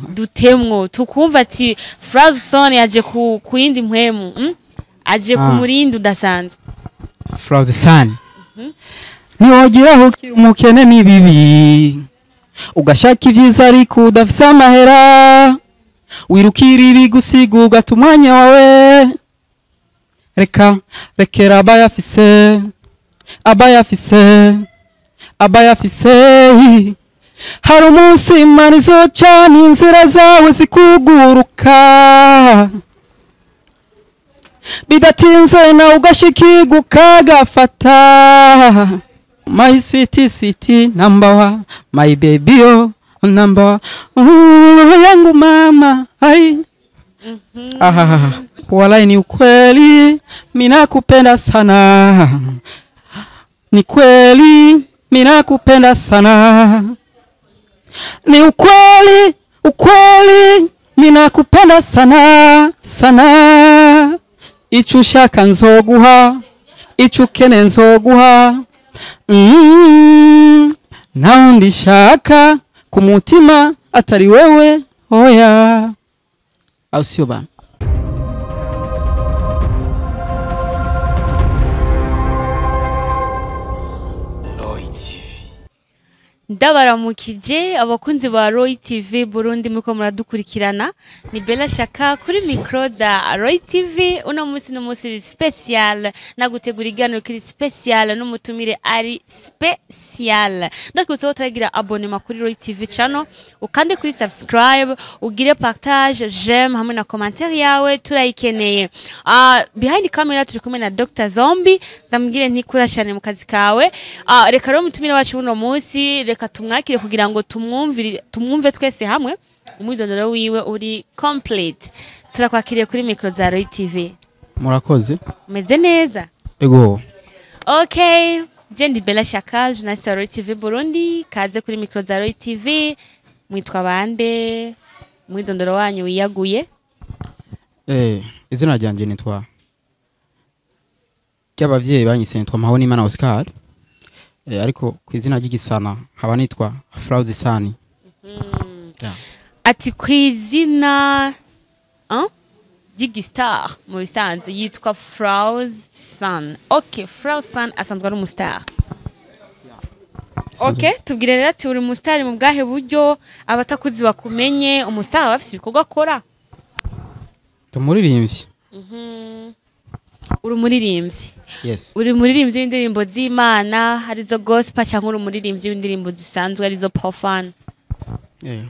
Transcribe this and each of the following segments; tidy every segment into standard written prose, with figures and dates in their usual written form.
Dutemwo tukumva ati Frazson yaje ku yindi mpwemu, Aje ku murindi udasanzwe. Frazson. Niwogira ukiri umukene ni bibi, ugashaka ivyiza ariko udafise amahera, wirukira ibigusiga ugata umwanya wawe. Reka rekera abayafise, abayafise, abayafise. Hari umunsi Imana izocana inzira zawe zikuguruka, bidatinze nawe ugashikirwa ukagafata. My sweetie, sweetie number one, my baby oh number one, yangu mama ai. Ahaha, walai ni ukweli minakupenda sana, ni kweli minakupenda sana, ni ukweli ukweli minakupenda sana sana. Ico ushaka nzoguha, ico ukene nzoguha, ntawundi shaka ku mutima atari wewe oya. Au sio bana? Ndabaramukije abakunzi ba Roy TV Burundi, muriko muradukurikirana. Ni Bella Shaka kuri micro za Roy TV. Uno munsi n'umunsi special, nagutegura iganiro kiri special n'umutumire ari special. Ndakwibutsa ko turagira abonnement kuri Roy TV channel, ukande kuri subscribe, ugire partage, j'aime hamwe na commentaire yawe turayikeneye. Behind camera turi kumwe na Dr Zombie, ndamubwire ntikura cyane mu kazi kawe. Reka rero umutumire wacu uno munsi reka tumwakire kugira ngo tumwumve twese hamwe umwidondoro wiwe uri complete. Turakwakiriye kuri micro za Roy TV. Murakoze. Umeze neza? Ego. Okay, je ndi Bella Shaka, journaliste wa Roy TV Burundi, kaze kuri micro za Roy TV. Mwitwa bande? Umwidondoro wanyu wiyaguye? Izina ryanje nitwa ry'abavyeyi banyise nitwa Mpawonimana Oscar. Ariko ku izina ry'igisana haba nitwa Frazson. Ati ku izina ry'igistar mu bisanzwe yitwa Frazson. Okay, Frazson asanzwe ari umustar. Okay, tubwire rero ati uri umustar mu bwahe buryo abatakuzi bakumenye? Umustar aba afise ibikorwa akora? Tumuririmbyi. Uri umuririmbyi? Yes. Uri umuririmbyi w'indirimbo z'Imana arizo gospel cyangwa uri umuririmbyi w'indirimbo zisanzwe arizo profane?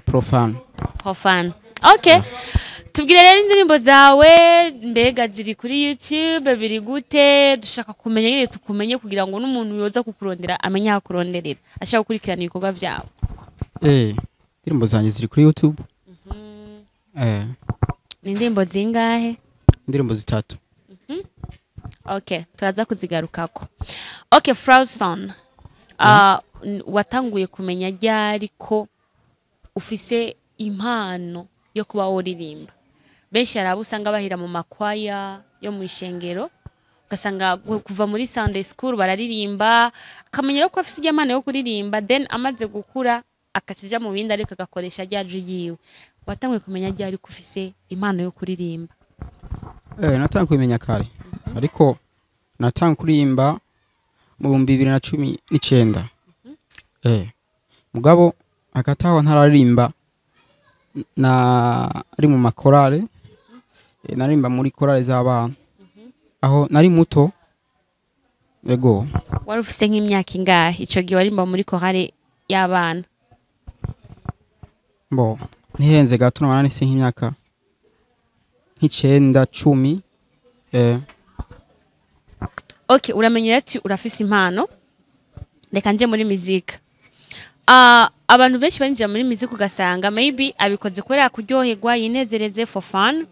Profane. Profane. Okay. Yeah. Tubwire rero indirimbo zawe mbega ziri kuri YouTube biri gute? Dushaka kumenya nyine tukumenye kugira ngo n'umuntu yoza kukurondera amenye aho kuronderera, ashaka gukurikirana ibikorwa byawe. Indirimbo zanjye ziri kuri YouTube. Ni indirimbo zingahe? Indirimbo zitatu. Okay, turaza kuzigarukako. Okay, Frazson. Watanguye kumenya ryari ko ufise impano yo kuba uririmba? Benshi arabo usanga bahira mu makwaya yo mu ishengero, ugasanga kuva muri Sunday school bararirimba, akamenya ko afise impano yo kuririmba, then amaze gukura akacija mu bindi ariko agakoresha ryaje yiwe. Watanguye kumenya ryari ko ufise impano yo kuririmba? Natanguye kumenya kare. Ariko natanguye kuririmba mu 2019. Mugabo akataho ntararimba na ari mu makorale, narimba muri korale z'abana. Aho nari muto. Ego. Wari ufise nk'imyaka ingahe ico gihe warimba muri korale y'abana? Bo, nihenze gato nabana nifise nk'imyaka nk'icenda 10. Okay, uramenyera ati urafise impano. Reka nje muri muzika. Abantu benshi barinjira muri muzika ugasanga maybe abikoze kubera kuryoherwa yinezereze for fun.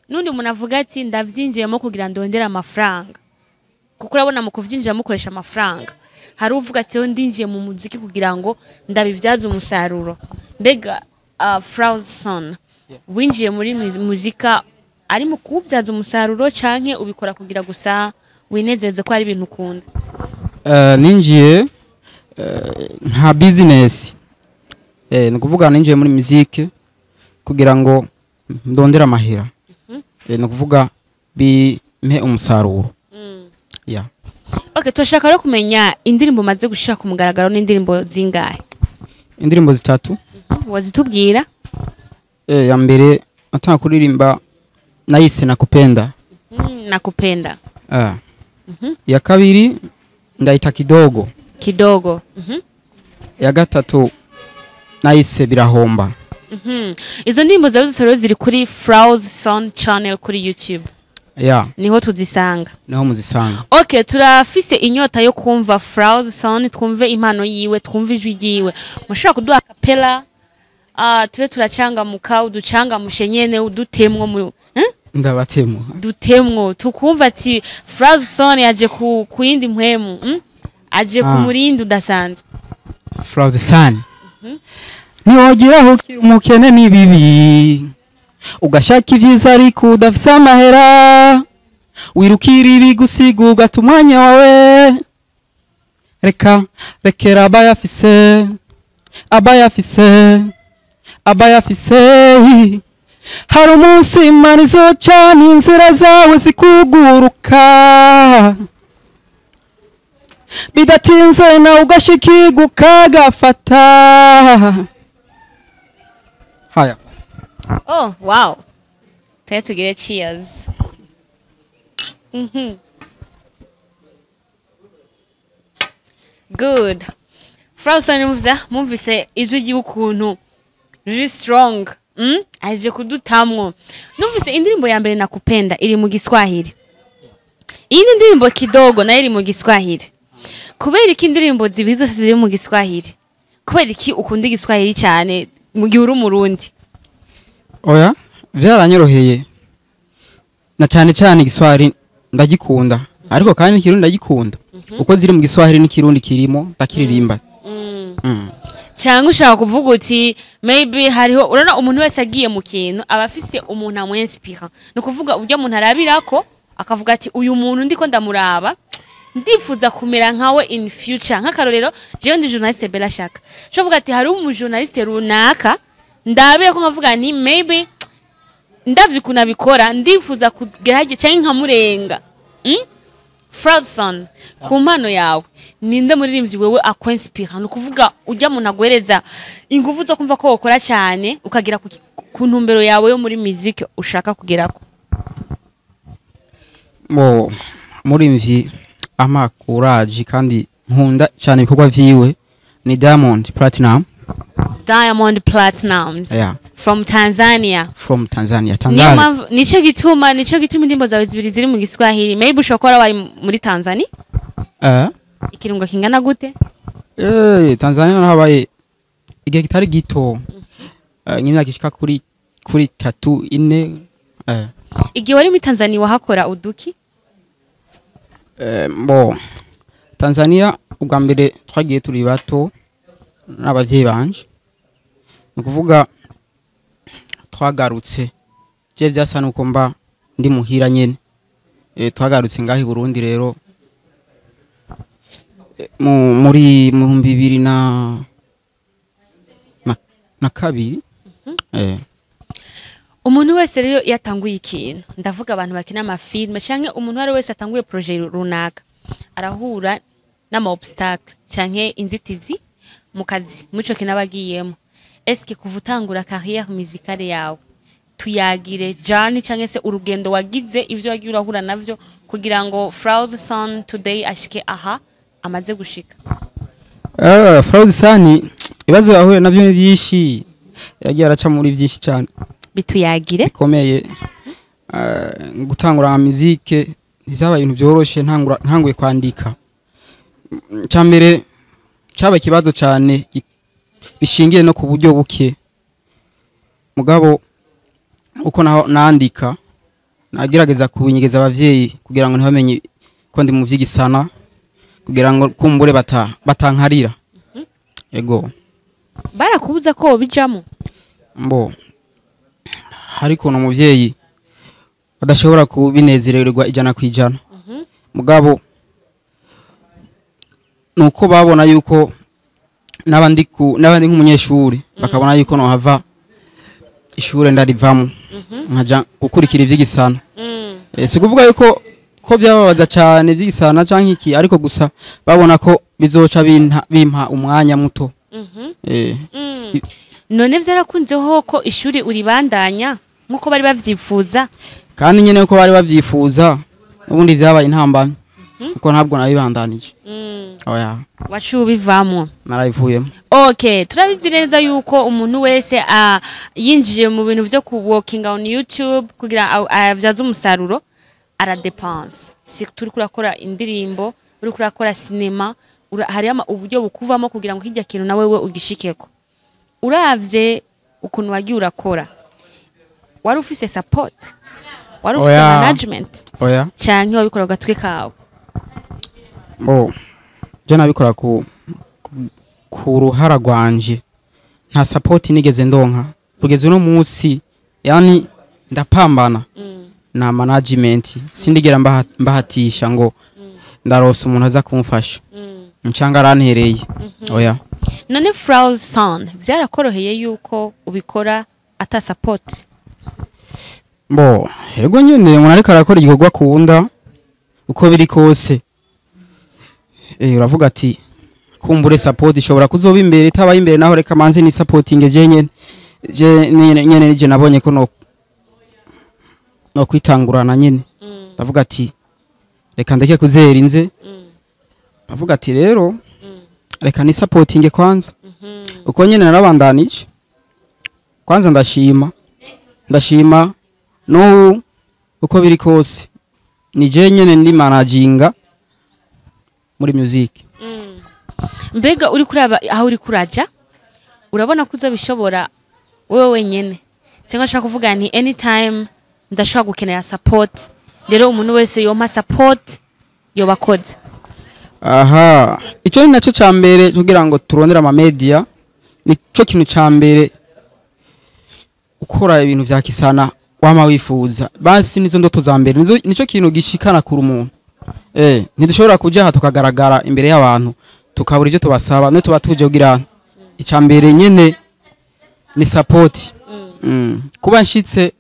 Nundi umuntu avuga ati ndavyinjiyemo kugira ndondere amafaranga. Kuko urabona mu kuvyinjira mukoresha amafaranga. Hari uvuga ati ndinjiye mu muziki kugira ngo ndabivyaze umusaruro. Mbega Frazson, winjiye muri muzika ari mu kubyaza umusaruro canke ubikora kugira gusa winezereze ko ari ibintu ukunda? Ninjiye nka business. Ni kuvuga ninjiye muri musique Kugira ngo ndondere amahera. Ni ukuvuga bimpe umusaruro. Yeah. Okay, turashaka rero kumenya indirimbo umaze gushira ku mugaragaro n'indirimbo zingahe? Indirimbo zitatu. Wazitubwira? Ya mbere natanga kuririmba nayise Nakupenda. Nakupenda. Ya kabiri ndayita Kidogo. Kidogo. Ya gatatu nayise Birahomba. Izo ndirimbo zawe zose rero ziri kuri Froze Son Channel kuri YouTube. Yeah. Niho tuzisanga. Niho muzisanga. Okay, turafise inyota yo kumva Froze Son, twumve impano yiwe, twumve ijwi ryiwe. Mushobora kuduha acapella? Tube turachangamuka, uducangamushe nyene, udutemwo mu eh? Ndabatemwo. Dutemwo tukumva ati Froze Son yaje ku yindi mpwemu, Aje ku murindi udasanzwe. Froze Son. Ntiwogira ukiri umukene ni bibi, ugashaka ivyiza ariko udafise amahera, wirukira ibigusiga ugata umwanya wawe. Reka rekera abayafise, abayafise, abayafise. Hari umunsi Imana izocana inzira zawe zikuguruka, bidatinze nawe ugashikirwa ukagafata. Haya. Oh, wow. Try to get cheers. Good. Frauson mumvise ijwi ry'ukuntu riri strong. Aje kudutamwo. Numvise indirimbo ya mbere Nakupenda iri mu Giswahili. Iyi ndirimbo Kidogo nayo iri mu Giswahili. Kubera iki indirimbo zibiri zose ziri mu Giswahili? Kubera iki ukunda Igiswahili cyane mu gihe uri Umurundi? Oya, vyaranyoroheye. Na cyane cyane Igiswahili ndagikunda, ariko kandi n'ikirundi ndagikunda. Uko ziri mu Giswahili n'ikirundi kirimo ndakiririmba. Cyangwa ushaka kuvuga uti maybe hariho, urabona umuntu wese agiye mu kintu aba afise umuntu amwinspira. Ni ukuvuga ujya umuntu arabirako akavuga ati uyu muntu ndiko ndamuraba ndifuza kumera nkawe in future. Nk'akarorero jewe ndi journaliste Bella Shaka, nshobora ati hari umu journaliste runaka ndabira ko nkavuga ni maybe ndavye ukuntu abikora ndifuza kugera hagiye canke nkamurenga. Frauson, ku mpano yawe ninde muririmbyi wewe akwinspira? Ni ukuvuga ujya umuntu aguhereza ingufu zo kumva ko wokora cyane ukagera ku ntumbero yawe yo muri music ushaka kugerako. Bo murimvyi ama courage kandi nkunda cyane ibikorwa vyiwe ni Diamond Platinum. Diamond Platnumz. Yeah. From Tanzania. From Tanzania. Tanzania. Nico gituma indirimbo zawe zibiri ziri mu Giswahili. Maybe ushobora kuba warabaye muri Tanzania? Ikirungo kingana gute? Tanzania narabaye igihe kitari gito. Nk'imyaka ishika kuri 3 4. Igihe wari muri Tanzania wahakora uduki? Bo Tanzania ubwa mbere twagiye turi bato n'abavyeyi banje. Ni kuvuga twagarutse je byasa nuko mba ndi muhira nyene. Twagarutse ngaho i Burundi rero muri 2002. Umuntu wese rero yatanguye ikintu, ndavuga abantu bakina amafilme canke umuntu wari wese atanguye projet runaka arahura n'ama obstacle canke inzitizi mu kazi muco kinabagiyemo. Eske kuva utangura carrière musicale yawe tuyagire journey canke se urugendo wagize ivyo wagiye urahura navyo kugira ngo Froze Son today ashike aha amaze gushika? Froze Son ibibazo yahuye navyo ni byinshi, yagiye araca muri byinshi cyane. Bituyagire bikomeye. Gutangura musique ntizabaye ibintu byoroshe. Ntanguye kwandika cyambere cyaba ikibazo cyane bishingiye no ku buryo buke. Mugabo uko nandika nagerageza kubinyegeza abavyeyi kugira ngo ntibamenye ko ndi mu vyigisana, kugira ngo kumbure batankarira. Ego barakubuza ko bijamo? Mbo hariko no muvyeyi adashobora kubinezererwa 100%. Mugabo nuko babona yuko nabandi nk'umunyeshuri bakabona yuko no hava Ishure ndarivamo, nkaja gukurikira ivy'igisana. Si kuvuga yuko ko byababaza cyane ivy'igisana canke iki, ariko gusa babona ko bizoca bimpa umwanya muto. None vyarakunzeho ko ishuri uribandanya nkuko bari bavyifuza? Kandi nyene uko bari bavyifuza, ubundi vyabaye intambamyi, kuko ntabwo nabibandanije. Oya. Waciye ubivamwo? Narabivuyemo. Okay, turabizi neza yuko umuntu wese yinjiye mu bintu vyo ku working on YouTube kugira abyaze umusaruro aradepense. Si turi kurakora indirimbo, uri kurakora cinema, hari uburyo bukuvamo kugira ngo kijya kintu nawe we ugishikeko. Uravye ukuntu wagiye urakora, wari ufise support, wari ufise Oya. management, Oya. canke wabikora ku gatwe kawe? Bo je nabikora ku ruhara rwanje, nta support nigeze ndonka kugeza uno munsi. Yani ndapambana na management, sindigera mbahatisha ngo ndaronsa umuntu aza kumfasha ncanga arantereye, oya. None Frauson, vyarakoroheye yuko ubikora ata support? Bo yego nyene, umuntu ariko arakora igikorwa akunda, uko biri kose uravuga ati kumbure support ishobora kuzoba imbere, itabaye imbere naho reka manze ni supporting je nyene. Je nyene nyene je nabonye ko no kwitangurana nyene, ndavuga ati reka ndeke kuzera inze, ndavuga ati rero reka ni supporting kwanza. Uko nyene narabandanije. Kwanza ndashima n'ubu, uko biri kose ni je nyene ndi managinga muri music. Mbega uri kuraba aho uri kuraja, urabona ko uzabishobora wewe wenyene, cyangwa ashaka kuvuga nti anytime ndashobora gukenera support, rero umuntu wese yompa support yobakoze? Aha, icyo ni nacyo ca mbere kugira ngo turondere ama media. Nico kintu ca mbere ukora ibintu vya kisana wama wifuza, basi nizo ndoto za mbere, nico kintu gishikana kuri umuntu. Ntidushobora kuja aha tukagaragara imbere y'abantu tukabura ivyo tubasaba. No tuba tuje kugira ica mbere nyene ni support. Kuba nshitse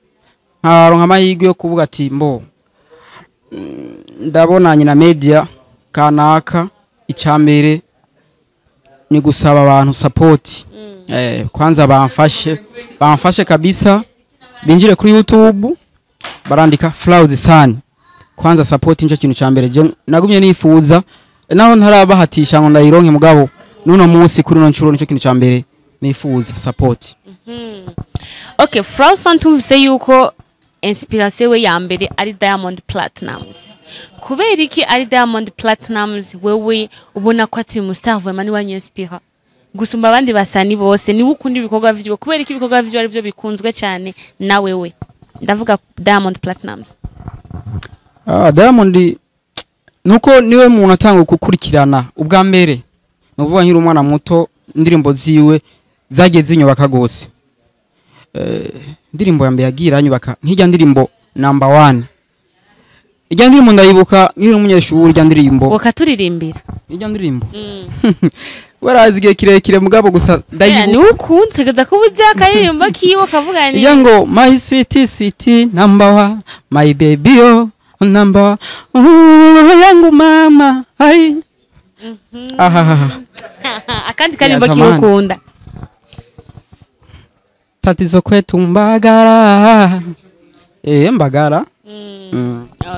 nkaronka amahirwe yo kuvuga ati mbo ndabonanye na media kanaka, ica mbere ni gusaba abantu support. Kwanza bamfashe kabisa, binjire kuri YouTube barandika Flowers Sun. Kwanza support nico kintu ca mbere je nagumye nifuza, naho ntarabahatisha ngo ndayironke, mugabo nuno munsi kuri no ncuro nico kintu ca mbere nifuza, support. Okay, Frauson, tumvise yuko inspiration we ya mbere ari Diamond Platnumz. Kubera iki ari Diamond Platnumz? Wewe ubona ko ati umustar vraiment ni wanyinspira gusumba abandi basani bose, niwe ukunda ibikorwa vyiwe? Kubera iki ibikorwa vyiwe ari byo bikunzwe cyane na wewe? Ndavuga Diamond Platnumz. Ah, Diamond nuko niwe muntu atanga gukurikirana ubwa mbere, nuvuga nkiri umwana muto indirimbo ziwe zagiye zinyubaka gose. Indirimbo ya mbere yagiye iranyubaka nk'ijya ndirimbo number 1, ijya ndirimbo ndayibuka nkiri umunyeshuri, ijya ndirimbo. Ukaturirimbira? Ijya ndirimbo warazi igihe kirekire, mugabo gusa ndayibuka. Ni ukunze tegeza ko ubuze akaririmbo kiwe kavuga ni Ijya ngo my sweet sweet number one, my baby oh number one, roho yangu mama ai ahahaha. Akandi karimbo Ya kiwe zamani. ukunda? Tatizo kwetu Mbagara, Mbagara.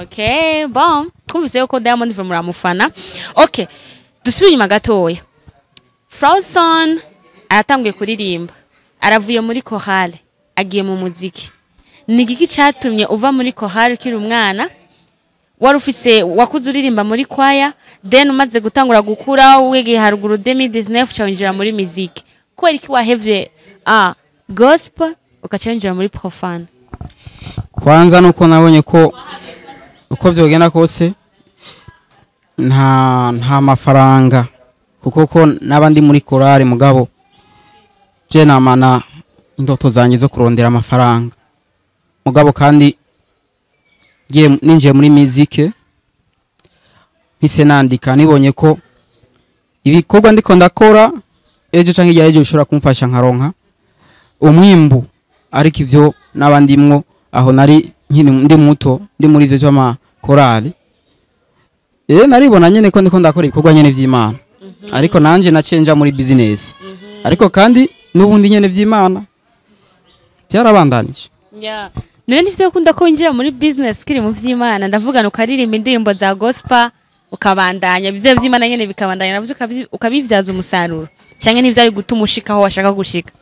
Okay, bon, twumvise yuko Diamond from muramufana. Okay, dusubire inyuma gatoya. Frauson aratanguye kuririmba, aravuye muri chorale agiye mu muziki. Ni igiki cyatumye uva muri chorale ukiri umwana? Wari ufise wakuze uririmba muri kwaya, then umaze gutangura gukura wegeye haruguru 2019 uca winjira muri muziki. Kubera iki wahevye gospel ugaca winjira muri profane? Kwanza nuko nabonye ko uko vyogenda kose nta mafaranga, kuko ko nabandi muri korale, mugabo je namana indoto zanje zo kurondera amafaranga. Mugabo kandi ngiye ninjiye muri musique mpise nandika, nibonye ko ibikorwa ndiko ndakora ejo canke igihe ejo bishobora kumfasha nkaronka umwimbu. Ariko ivyo n'abandimwo aho nari nkiri ndi muto, ndi muri ivyo vy'amakorali, naribona nyene ko ndiko ndakora ibikorwa nyene vy'Imana, ariko nanje naciye nja muri business, ariko kandi n'ubundi nyene vy'Imana byarabandanije. Yeah. None nivyo ukunda ko winjira muri business kiri mu vy'Imana? Ndavuga ukaririmba indirimbo za gospel, ukabandanya ibyo vy'Imana nyene bikabandanya navyo, ukabivyaza umusaruro, canke ntivyari gutuma ushika aho washaka gushika?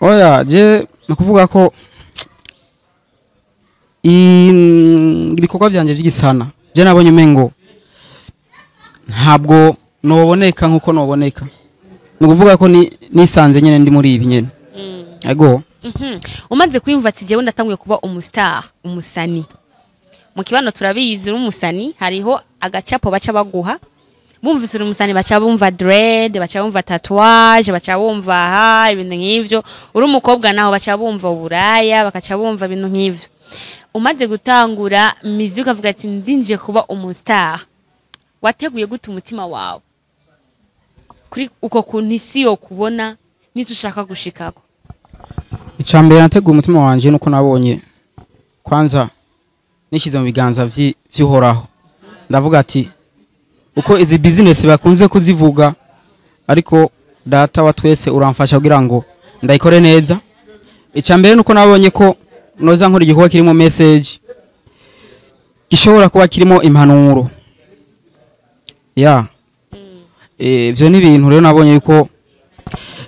Oya, je ni ukuvuga ko ibikorwa vyanje vy'igisana, je nabonye umengo ntabwo noboneka nkuko noboneka. Ni ukuvuga ko nisanze nyene ndi muri ibi nyene. Ego. Umaze kwiyumva ati jewe ndatanguye kuba umustar, umusani mu kibano, turabizi, uri umusani hariho agacapo baca baguha. Bumvise uri umusani, baca bumva dread, baca bumva tatouage, baca bumva ha ibintu nk'ivyo. Uri umukobwa naho baca bumva uburaya, bakaca bumva ibintu nk'ivyo. Umaze gutangura mizi ukavuga ati ndinjiye kuba umustar, wateguye gute umutima wawe kuri uko kuntu isi yo kubona n'icyo ushaka gushikako? Icambere nateguye umutima wanje nuko nabonye kwanza nishyize mu biganza vy'Uhoraho. Ndavuga ati uko izi business bakunze kuzivuga, ariko Data wa twese uramfasha kugira ngo ndayikore neza. Icambere nuko nabonye ko noza nkora igikorwa kirimo message, gishobora kuba kirimo impanuro ya ivyo ni ibintu rero nabonye yuko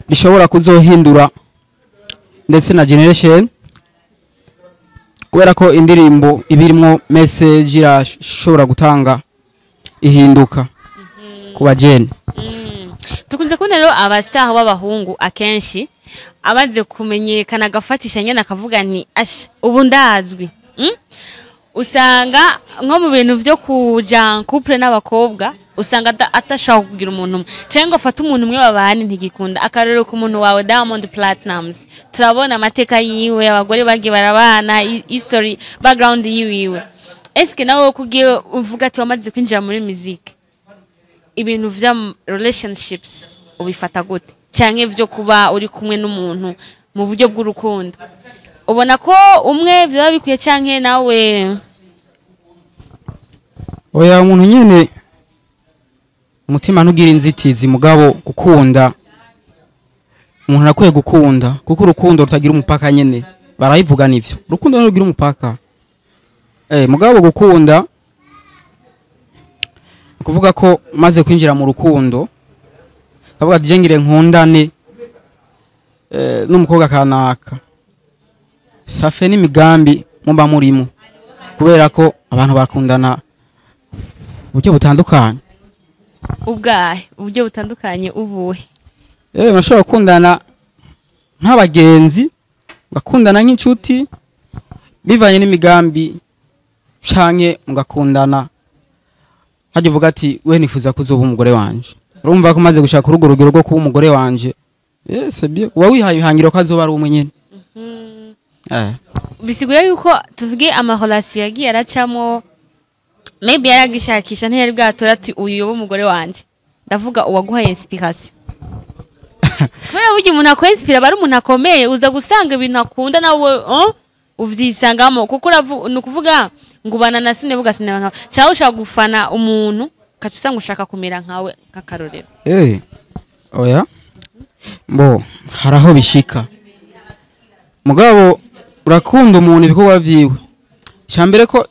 bishobora kuzohindura ndetse na generation, kubera ko indirimbo ibirimo message irashobora gutanga ihinduka ku bajene. Tukunze kubona rero abastar b'abahungu akenshi amaze kumenyekana agafatisha nyene akavuga nti asha ubu ndazwi, Usanga nko mu bintu vyo kuja en couple n'abakobwa, usanga atashaka kugira umuntu umwe canke ngo afate umuntu umwe babane, ntigikunda. Akarorero ku muntu wawe Diamond Platnumz, turabona amateka yiwe, abagore bagiye barabana, history background yiwiwe. Eske nawe kugiye uvuga ati wamaze kwinjira muri musique, ibintu vya relationships ubifata gute, canke vyo kuba uri kumwe n'umuntu mu buryo bw'urukundo, ubona ko umwe vyaba bikwiye canke nawe? Oya, umuntu nyene umutima ntugira inzitizi, mugabo gukunda, umuntu arakwiye gukunda, kuko urukundo rutagira umupaka nyene barayivuga nivyo, urukundo ntirugira umupaka. Mugabo gukunda, ni kuvuga ko maze kwinjira mu rukundo kavuga ati je ngire nkundane n'umukobwa kanaka, safe n'imigambi muba murimo, kubera ko abantu bakundana uburyo butandukanye. Ubwahe uburyo butandukanye, ubuhe? Murashobora gukundana nk'abagenzi, mugakundana nk'inshuti bivanye n'imigambi, canke mugakundana hajya uvuga ati we nifuza ko uzoba umugore wanje. Urumva ko umaze gushaka urugo rugero rwo kuba umugore wanje, c'est bien, uba wihaye ihangiro ko azoba ari umwe nyene. Bisigura yuko tuvuge amarelation yagiye aracamo, maybe yaragishakisha, ntiyari bwatora ati uyu yoba umugore wanje. Ndavuga uwaguhaye inspiration, kubera burya umuntu akwinspira aba ari umuntu akomeye. Uza gusanga ibintu akunda nawe uvyisangamo, kuko ni ukuvuga ngo ubana na sine bugasineba nkawe, cyangwa ushaka gufana umuntu ukaca usanga ushaka kumera nkawe, nk'akarorero. Oya, bo hari aho bishika, mugabo urakunda umuntu ibikorwa vyiwe.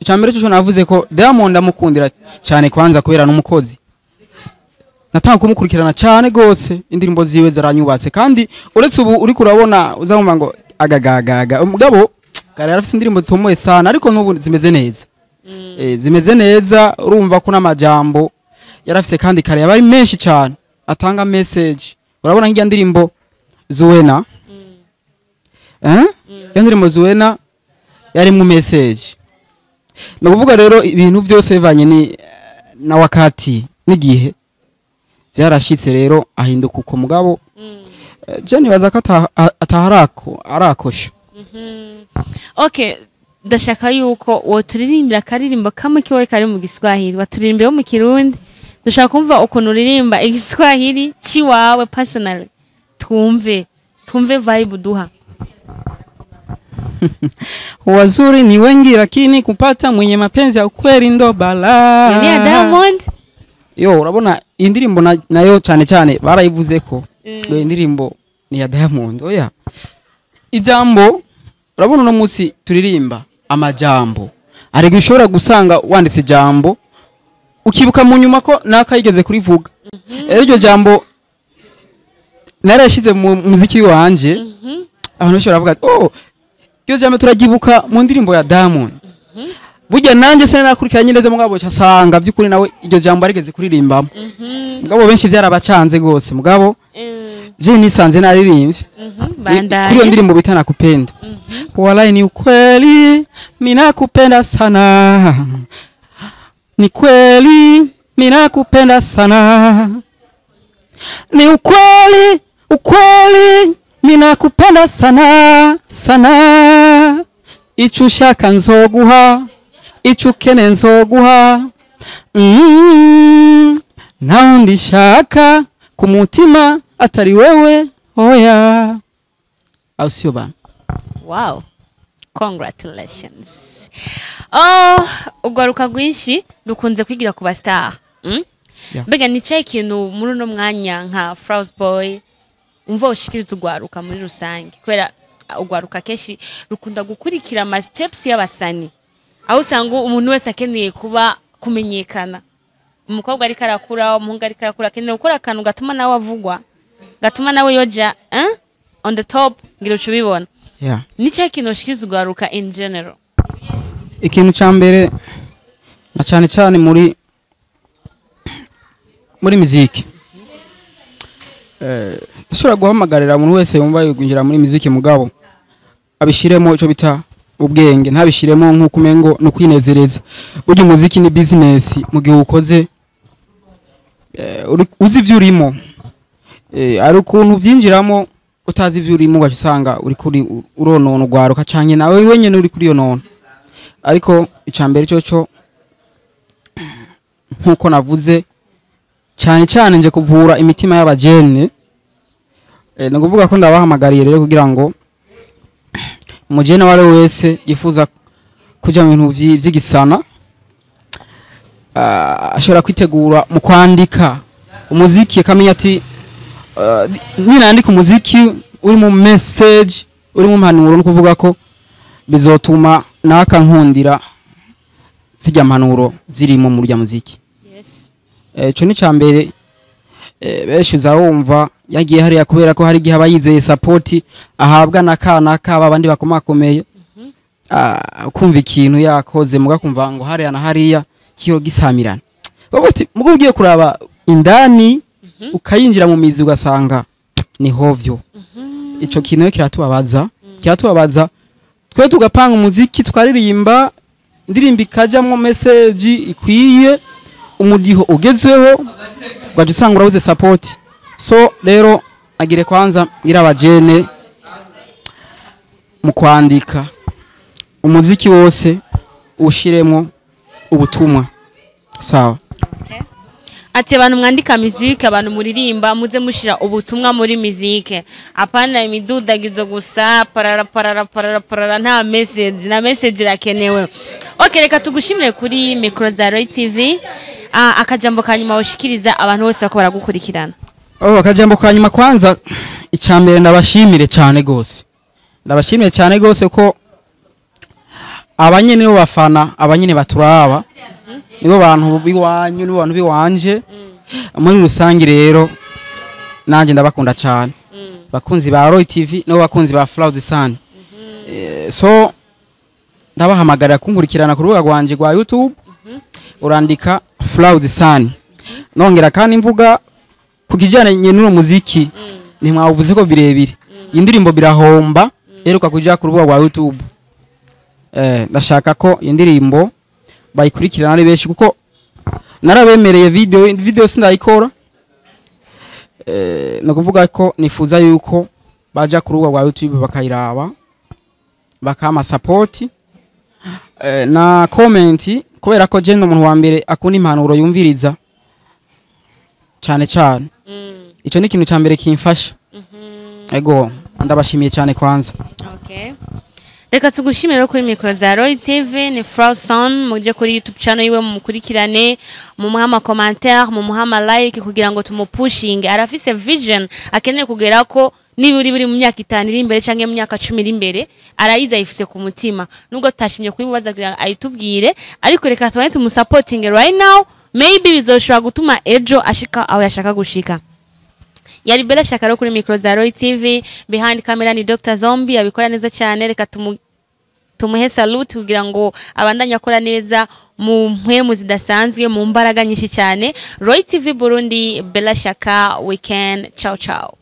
Cambere cyo navuze ko Diamond amukundira cyane kwanza kubera n'umukozi, natanga kumukurikirana cyane gose, indirimbo ziwe zaranyubatse. Kandi uretse ubu uriko urabona uzamumva ngo agagagaga, umugabo kare yarafise indirimbo zitomoye sana, ariko n'ubu zimeze neza, zimeze neza. Urumva ko n'amajambo yarafise kandi kare yaba ari menshi cyane atanga message. Urabona nk'irya ndirimbo Zuena, ya ndirimbo Zuena yari mu message. Ni ukuvuga rero ibintu byose bivanye ni na wakati n'igihe byarashitse rero ahinduka uko. Mugabo je nibaza ko ataharako arakosha. Okay, ndashaka yuko woturirimbira akaririmbo kamwe kiwe kari mu Giswahili, waturirimbira mu Kirundi. Dushaka kumva ukuntu uririmba Igiswahili ciwawe personally, twumve vibe duha. Wazuri ni wengi lakini kupata mwenye mapenzi ya ukweli ndo balaa. Ni ya Diamond. Yo, urabona indirimbo nayo cyane cyane barayivuze ko ngo indirimbo ni ya Diamond. Oya, ijambo urabona uno munsi turirimba amajambo, ariko ushobora gusanga wanditse ijambo ukibuka mu nyuma ko nakayigeze kurivuga. Rero iryo jambo narashize mu muziki wanje, abantu benshi baravuga ati, "Oh, iryo jambo turaryibuka mu ndirimbo ya Diamond." Burya nanjye sinakurikiranye neza, mugabo cyasanga by'ukuri nawe iryo jambo arigeze kuririmbamo. Mugabo benshi byarabacanze gose, mugabo je nisanze naririmbye Bandanye. Kuri iyo ndirimbo bita Nakupenda. Walai ni ukweli mimi nakupenda sana, ni kweli mimi nakupenda sana, ni ukweli ukweli mimi nakupenda sana sana, ico ushaka nzoguha, ico ukene nzoguha, nta wundi shaka ku mutima atari wewe, oya, au sio bana? Wow, congratulations. Oh, urwaruka rwinshi rukunze kwigira ku ba star. Yeah. Mbega ni cyahe kintu muri uno mwanya nka Flowers Boy umva ushikiriza urwaruka muri rusange? Kubera urwaruka kenshi rukunda gukurikira ama steps y'abasani, aho usanga umuntu wese akeneye kuba kumenyekana. Umukobwa ariko arakura, umuhungu ariko arakura, akeneye gukora akantu gatuma nawe avugwa, gatuma nawe yoja on the top, ngira uca ubibona. Ni cyahe kintu ushikiriza urwaruka in general? Ikintu ca mbere na cyane cyane muri muziki, ushobora guhamagarira umuntu wese yumva yinjira muri muziki, mugabo abishiremo ico bita ubwenge, ntabishiremo nk'uko umengo no kwinezereza. Burya umuziki ni business mu gihe ukoze uzi ivyo urimo. Ari ukuntu byinjiramo utazi ivyo urimo, ugaca usanga uri kuri uronona urwaruka canke nawe wenyene uri kuri yonona. Ariko icambere cyoco, nkuko navuze, cyane cyane nje kuvura imitima y'abajene. Ni ukuvuga ko ndabahamagariye rero kugira ngo umujene uwo ari we wese yifuza kuja mu bintu vy'igisana, ashobora kwitegura mu kwandika umuziki, akamenya ati ninandika umuziki uri mu message, uri mu mpanuro, no kuvuga ko bizotuma nakankundira zijya mpanuro zirimo muri rya muziki. Ico ni cambere. Benshi uzawumva yagiye hariya kubera ko hari igihe aba yizeye support ahabwa na kana kaba abandi bakomakomeye. Kumva ikintu yakoze, muga kumva ngo hariya na hariya kiyo gisamirana. Wowe ati mugo ugiye kuraba indani, ukayinjira mu mizi, ugasanga ni hovyo. Ico kintu rero kiratubabaza, kiratubabaza. Twe tugapanga umuziki, tukaririmba indirimbo ikajamwo message ikwiye, umudiho ugezweho, ugaca usanga urabuze support. So rero agire kwanza ngira abajene mu kwandika umuziki wose ushiremo ubutumwa, sawa? Ati abantu mwandika muziki, abantu muririmba, muze mushira ubutumwa muri muziki, apana imidudagizo gusa, parara parara parara parara, nta message, na message irakenewe. Okay, reka tugushimire kuri micro za Roy TV. Akajambo kanyuma ushikiriza abantu bose bako baragukurikirana? Oh, akajambo kanyuma, kwanza icambere ndabashimire cyane gose, ndabashimire cyane gose ko abanyene bo bafana, abanyene baturaba, nibo bantu biwanyu, nibo bantu biwanje muri rusangi. Rero nanjye ndabakunda cyane, bakunzi ba Roy TV nibo bakunzi ba Flowers Sun. So ndabahamagarira kunkurikirana ku rubuga rwanje rwa YouTube, urandika Flowers Sun. Nongera kandi mvuga ku kijyanye n'uno muziki, ntimwawuvuze ko birebire, indirimbo Birahomba iheruka kuja ku rubuga rwa YouTube. Ndashaka ko indirimbo bayikurikirana ari benshi, kuko narabemereye video, video sindayikora. No kuvuga ko nifuza yuko baja ku rubuga rwa YouTube bakayiraba, bakama support na comment, kubera ko je umuntu wa mbere akunda impanuro, yumviriza cyane cyane. Ico ni ikintu ca mbere kimfasha. Ego, ndabashimiye cyane kwanza. Okay. Reka tugushimire rero kuri mikoro za Roy TV. Ni Frauson, muje kuri YouTube channel yiwe mumukurikirane, mumuhe ama commentaire, mumuhe ama like kugira ngo tumupushinge. Arafise vision akeneye kugera ko niba uri mu myaka 5 iri imbere canke mu myaka 10 iri imbere, arayiza ayifise ku mutima, nubwo tutashimye kubimubaza kugira ngo ayitubwire, ariko reka tubane tumusapotinge right now, maybe bizoshobora gutuma ejo ashika aho yashaka gushika. Yari Bella Shaka rero kuri mikoro za Roy TV, behind camera ni Dr Zombie, abikora neza cyane. Reka tumuhe salute kugira ngo abandanye akora neza mu mpwemu zidasanzwe, mu mbaraga nyinshi cyane. Roy TV Burundi, Bella Shaka, weekend, ciao ciao.